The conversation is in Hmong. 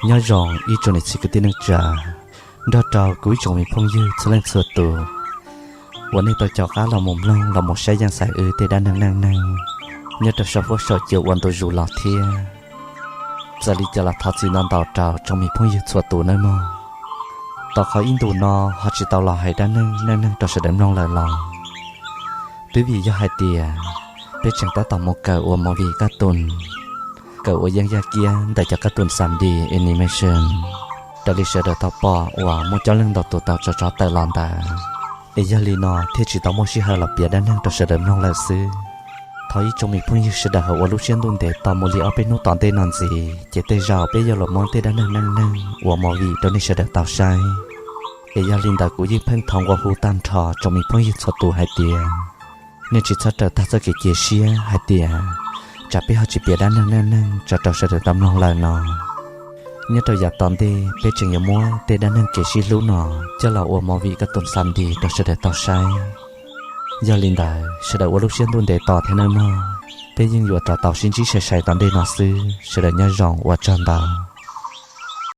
Nyob zoo ib tsoom niam txiv kwv tij neej tsa, nrog rau kuv ib tsoom me phooj ywg txhua leej txhua tus uas nej tau caum qab los mus mloog los mus saib yeej xaiv wb tej dab neeg neej neeg nyob rau saum huab saum cua ua ntu zus los thiab. Txawm li cas los thov txim ntau ntau rau tsoom me phooj ywg txhua tus nawb mog. Tom qhov ib ntus no ho tsis tau los hais dab neeg neej neeg rau sawv daws mloog lawm los twb vim yog hais tias peb tseem tab tom mus kawm ua movie kab tus, kawm ua yeeb yaj kiab ntawm cov kab tus xam di animation raws li sawv daws tau pom uas muaj coob leej ntau tus tau tso tso tawm los ntawd. Es yog li no thiaj tsis tau muaj sij hawm los piav dab neeg rau sawv daws mloog lawm xwb. Thov ib tsoom me phooj ywg sawv daws ho ua lub siab ntuj ntev tos mus li ob peb hnub tom ntej no ntxiv ces tej zaum peb yuav los muab tej dab neeg neej neeg ua movie rau nej sawv daws tau saib. Es yog li ntawd kuv yeej pheej thov nqua hu tag nrho tsoom me phooj ywg txhua tus hais tias nej tsis txhob raws tag txoj kev cia siab hais tias tsam peb ho tsis piav dab neeg neej neeg tso rau sawv daws tau mloog lawm no. Nyob rau yav tom ntej peb tseem yuav muab tej dab neeg kev sib hlub no coj los ua movie kab tus xam di rau sawv daws tau saib. Yog li ntawd sawv daws ua lub siab ntuj ntev tos thiab nawb mog. Peb yeej yuav rov tau sib ntsib sai sai tom ntej no xwb, sawv daws nyob zoo, ua tsaug ntau.